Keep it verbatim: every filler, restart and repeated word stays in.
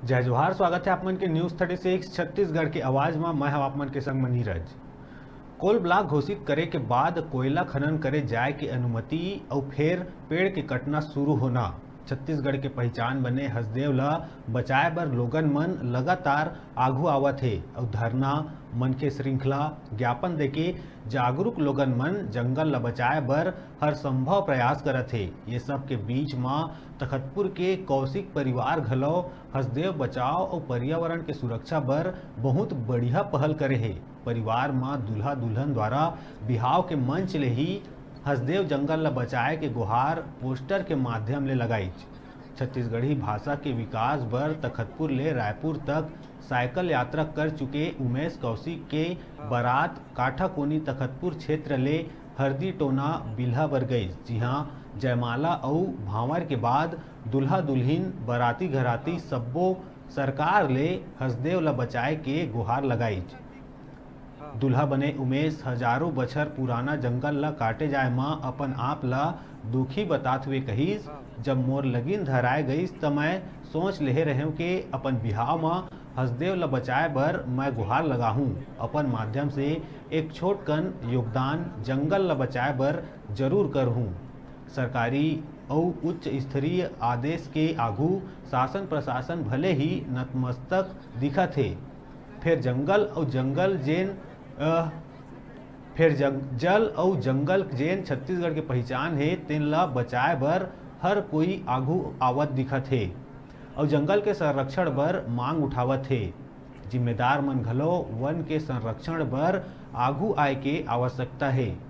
जय जोहार, स्वागत है आप मन के News Thirty Six छत्तीसगढ़ के आवाज मा। मैं हूं आप मन के संग म नीरज। कोल ब्लॉक घोषित करे के बाद कोयला खनन करे जाए के अनुमति अउ फेर पेड़ के कटना शुरू होना। छत्तीसगढ़ के पहिचान बने हसदेव ल बचाए बर लोगन मन लगातार आघू आवत हे अउ धरना, मनखे श्रृंखला, ज्ञापन देके जागरूक लोगन मन जंगल ल बचाए बर हर संभव प्रयास करत हे। ये सब के बीच म तखतपुर के कौशिक परिवार घलो हसदेव बचाव अउ पर्यावरण के सुरक्षा बर बहुत बढ़िया पहल करे हे। परिवार म दूल्हा दुल्हन द्वारा बिहाव के मंच ले ही हसदेव जंगल ल बचाए के गुहार पोस्टर के माध्यम ले लगाइच। छत्तीसगढ़ी भाषा के विकास बर तखतपुर ले रायपुर तक साइकिल यात्रा कर चुके उमेश कौशिक के बारात काठाकोनी तखतपुर क्षेत्र ले हरदी टोना बिल्हा बर गइस, जिहां जयमाला अउ भांवर के बाद दूल्हा दुल्हिन, बाराती घराती सब्बो सरकार ले हसदेव ल बचाए के गुहार लगाइच। दूल्हा बने उमेश हजारों बछर पुराना जंगल ल काटे जाए म अपन आप ल दुखी बतात हुए कहिस, "जब मोर लगिन धराए गइस, त मैं सोच लेहे रहेंव के अपन बिहाव म हसदेव ल बचाए बर मैं गुहार लगाहूं, अपन माध्यम से एक छोट कन योगदान जंगल ल बचाए बर जरूर करहूं।" सरकारी अउ उच्च स्तरीय आदेश के आघू शासन प्रशासन भले ही नतमस्तक दिखत हे, फेर जंगल अउ जंगल जेन, अ, फेर जंग-, जल अउ जंगल जेन छत्तीसगढ़ के पहिचान हे, तेन ल बचाए बर हर कोई आघू आवत दिखत हे अउ जंगल के संरक्षण बर मांग उठावत हे। जिम्मेदार मन घलो वन के संरक्षण बर आघू आए के आवश्यकता हे।